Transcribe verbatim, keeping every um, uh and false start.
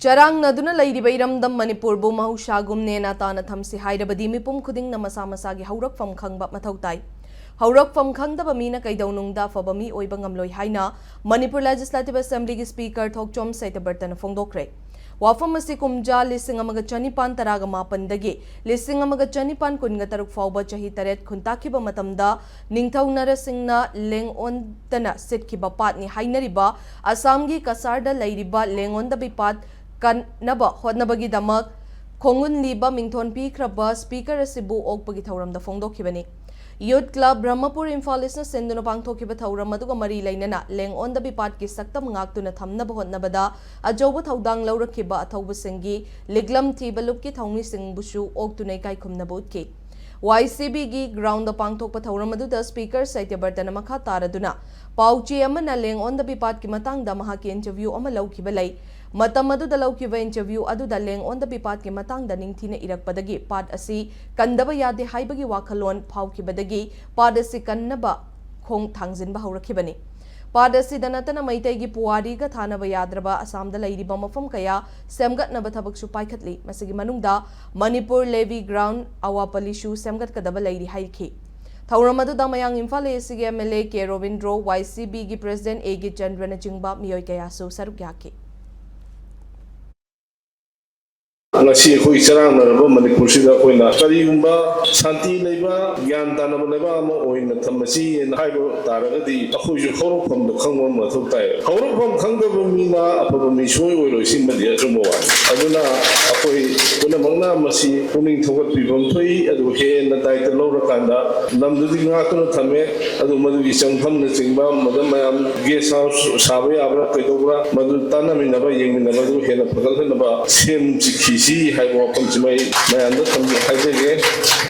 ꯆꯔꯥꯡꯅꯗꯨꯅ ꯂꯩꯔꯤꯕ ꯏꯔꯝꯗꯝ ꯃꯅꯤꯄꯨꯔꯕꯨ ꯃꯍꯧꯁꯥꯒꯨꯝ ꯅꯦꯅꯥ ꯇꯥꯅ ꯊꯝꯁꯤ ꯍꯥꯏꯔꯕꯗꯤ ꯃꯤꯄꯨꯝ ꯈꯨꯗꯤꯡꯅ ꯃꯁꯥ ꯃꯁꯥꯒꯤ ꯍꯧꯔꯛꯐꯝ ꯈꯪꯕ ꯃꯊꯧ ꯇꯥꯏ꯫ ꯍꯧꯔꯛꯐꯝ ꯈꯪꯗꯕ ꯃꯤꯅ ꯀꯩꯗꯧꯅꯨꯡꯗ ꯑꯐꯕ ꯃꯤ ꯑꯣꯏꯕ ꯉꯝꯂꯣꯏ ꯍꯥꯏꯅ ꯃꯅꯤꯄꯨꯔ Legislative Assemblyꯒꯤ Speaker ꯊꯣꯛꯆꯣꯝ ꯁꯇ꯭ꯌꯕ꯭ꯔꯇꯅ ꯐꯣꯡꯗꯣꯛꯈ꯭ꯔꯦ꯫ ꯋꯥꯐꯝ ꯑꯁꯤ ꯀꯨꯝꯖꯥ ꯂꯤꯁꯤꯡ ꯑꯃꯒ ꯆꯅꯤꯄꯥꯟ ꯇꯔꯥꯒ ꯃꯥꯄꯟꯗꯒꯤ ꯂꯤꯁꯤꯡ ꯑꯃꯒ ꯆꯅꯤꯄꯥꯟ ꯀꯨꯟꯒ ꯇꯔꯨꯛ ꯐꯥꯎꯕ ꯆꯍꯤ ꯇꯔꯦꯠ ꯈꯨꯟꯇꯥꯛꯈꯤꯕ ꯃꯇꯝꯗ ꯅꯤꯡꯊꯧ ꯅꯔꯁꯤꯡꯅ ꯂꯦꯡꯑꯣꯟꯗꯅ ꯁꯤꯠꯈꯤꯕ ꯄꯥꯠꯅꯤ ꯍꯥꯏꯅꯔꯤꯕ ꯑꯁꯥꯝꯒꯤ ꯀꯁꯥꯔꯗ ꯂꯩꯔꯤꯕ ꯂꯦꯡꯑꯣꯟꯗꯕꯤ ꯄꯥꯠ ꯀꯟꯅꯕ ꯍꯣꯠꯅꯕꯒꯤꯗꯃꯛ ꯈꯣꯡꯒꯨꯟꯂꯤꯕ ꯃꯤꯡꯊꯣꯟ ꯄꯤꯈ꯭ꯔꯕ Speaker ꯑꯁꯤꯕꯨ ꯑꯣꯛꯄꯒꯤ ꯊꯧꯔꯝꯗ ꯐꯣꯡꯗꯣꯛꯈꯤꯕꯅꯤ꯫ Youth Club ꯕ꯭ꯔꯍꯃꯄꯨꯔ ꯏꯝꯐꯥꯜ ꯏꯁꯅ ꯁꯤꯟꯗꯨꯅ ꯄꯥꯡꯊꯣꯛꯈꯤꯕ ꯊꯧꯔꯝ ꯑꯗꯨꯒ ꯃꯔꯤ ꯂꯩꯅꯅ ꯂꯦꯡꯑꯣꯟꯗꯕꯤ ꯄꯥꯠꯀꯤ ꯁꯛꯇꯝ ꯉꯥꯛꯇꯨꯅ ꯊꯝꯅꯕ ꯍꯣꯠꯅꯕꯗ ꯑꯆꯧꯕ ꯊꯧꯗꯥꯡ ꯂꯧꯔꯛꯈꯤꯕ ꯑꯊꯧꯕꯁꯤꯡꯒꯤ ꯂꯤꯛꯂꯝ ꯊꯤꯕ ꯂꯨꯞꯀꯤ ꯊꯧꯃꯤꯁꯤꯡꯕꯨꯁꯨ ꯑꯣꯛꯇꯨꯅ ꯏꯀꯥꯏ ꯈꯨꯝꯅꯕ ꯎꯠꯈꯤ꯫ YCBꯒꯤ groundꯗ ꯄꯥꯡꯊꯣꯛꯄ ꯊꯧꯔꯝ ꯑꯗꯨꯗ Speaker ꯁꯇ꯭ꯌꯕ꯭ꯔꯇꯅ ꯃꯈꯥ ꯇꯥꯔꯗꯨꯅ ꯄꯥꯎꯆꯦ ꯑꯃꯅ ꯂꯦꯡꯑꯣꯟꯗꯕꯤ ꯄꯥꯠꯀꯤ ꯃꯇꯥꯡꯗ ꯃꯍꯥꯛꯀꯤ interview ꯑꯃ ꯂꯧꯈꯤꯕ ꯂꯩ꯫ ꯃꯇꯝ ꯑꯗꯨꯗ ꯂꯧꯈꯤꯕ interview ꯑꯗꯨꯗ ꯂꯦꯡꯑꯣꯟꯗꯕꯤ ꯄꯥꯠꯀꯤ ꯃꯇꯥꯡꯗ ꯅꯤꯡꯊꯤꯅ ꯏꯔꯛꯄꯗꯒꯤ ꯄꯥꯠ ꯑꯁꯤ ꯀꯟꯗꯕ ꯌꯥꯗꯦ ꯍꯥꯏꯕꯒꯤ ꯋꯥꯈꯜꯂꯣꯟ ꯐꯥꯎꯈꯤꯕꯗꯒꯤ ꯄꯥꯠ ꯑꯁꯤ ꯀꯟꯅꯕ ꯈꯣꯡ ꯊꯥꯡꯖꯤꯟꯕ ꯍꯧꯔꯛꯈꯤꯕꯅꯤ꯫ ꯄꯥꯠ ꯑꯁꯤꯗ ꯅꯠꯇꯅ ꯃꯩꯇꯩꯒꯤ ꯄꯨꯋꯥꯔꯤꯒ ꯊꯥꯅꯕ ꯌꯥꯗ꯭ꯔꯕ ꯑꯁꯥꯝꯗ ꯂꯩꯔꯤꯕ ꯃꯐꯝ ꯀꯌꯥ ꯁꯦꯝꯒꯠꯅꯕ ꯊꯕꯛꯁꯨ ꯄꯥꯏꯈꯠꯂꯤ꯫ ꯃꯁꯤꯒꯤ ꯃꯅꯨꯡꯗ ꯃꯅꯤꯄꯨꯔ Levy Ground, ꯑꯋꯥꯄꯜꯂꯤꯁꯨ ꯁꯦꯝꯒꯠꯀꯗꯕ ꯂꯩꯔꯤ ꯍꯥꯏꯈꯤ꯫ ꯊꯧꯔꯝ ꯑꯗꯨꯗ ꯃꯌꯥꯡ Imphal ACꯒꯤ MLA K Robindro, YCBꯒꯤ President A ꯒꯤ ꯆꯟꯗ꯭ꯔꯅꯆꯤꯡꯕ ꯃꯤꯑꯣꯏ ꯀꯌꯥꯁꯨ ꯁꯔꯨꯛ ꯌꯥꯈꯤ꯫ ꯉꯁꯤ ꯑꯩꯈꯣꯏ ꯆꯔꯥꯡꯅꯔꯕ ꯃꯅꯤꯄꯨꯔꯁꯤꯗ ꯑꯩꯈꯣꯏꯅ ꯀꯔꯤꯒꯨꯝꯕ ꯁꯥꯟꯇꯤ ꯂꯩꯕ, ꯒ꯭ꯌꯥꯟ ꯇꯥꯅꯕ ꯂꯩꯕꯥꯛ ꯑꯃ ꯑꯣꯏꯅ ꯊꯝꯕꯁꯤ ꯍꯥꯏꯕ ꯇꯥꯔꯒꯗꯤ ꯑꯩꯈꯣꯏꯁꯨ ꯍꯧꯔꯛꯐꯝꯗꯣ ꯈꯪꯕ ꯑꯃ ꯃꯊꯧ ꯇꯥꯏ꯫ ꯍꯧꯔꯛꯐꯝ ꯈꯪꯗꯕ ꯃꯤꯅ ꯑꯐꯕ ꯃꯤ ꯁꯣꯏ ꯑꯣꯏꯔꯣꯏ, ꯁꯤꯃꯗꯤ ꯑꯆꯨꯝꯕ ꯋꯥꯅꯤ꯫ ꯑꯗꯨꯅ ꯑꯩꯈꯣꯏ ꯄꯨꯝꯅꯃꯛꯅ ꯃꯁꯤ ꯄꯨꯛꯅꯤꯡ ꯊꯧꯒꯠꯄꯤꯕ ꯑꯃ ꯊꯣꯛꯏ꯫ ꯑꯗꯨ ꯍꯦꯟꯅ ꯗꯥꯏꯇ ꯂꯧꯔꯀꯥꯟꯗ ꯂꯝꯗꯨꯗꯤ ꯉꯥꯛꯇꯨꯅ ꯊꯝꯃꯦ꯫ ꯑꯗꯨ ꯃꯗꯨꯒꯤ ꯆꯪꯐꯝꯅꯆꯤꯡꯕ, ꯃꯗꯨ ꯃꯌꯥꯝ guest house ꯁꯥꯕ ꯌꯥꯕ꯭ꯔꯥ ꯀꯩꯗꯧꯕ꯭ꯔꯥ, ꯃꯗꯨ ꯇꯥꯟꯅꯃꯤꯟꯅꯕ, ꯌꯦꯡꯃꯤꯟꯅꯕ ꯑꯗꯨ ꯍꯦꯟꯅ ꯐꯒꯠꯍꯟꯅꯕ ꯁꯦꯝꯈꯤꯁꯤ ꯍꯥꯏꯕ ꯋꯥꯐꯝꯁꯤꯃ ꯑꯩ ꯃꯌꯥꯝꯗ ꯊꯝꯖ-, ꯍꯥꯏꯖꯒꯦ꯫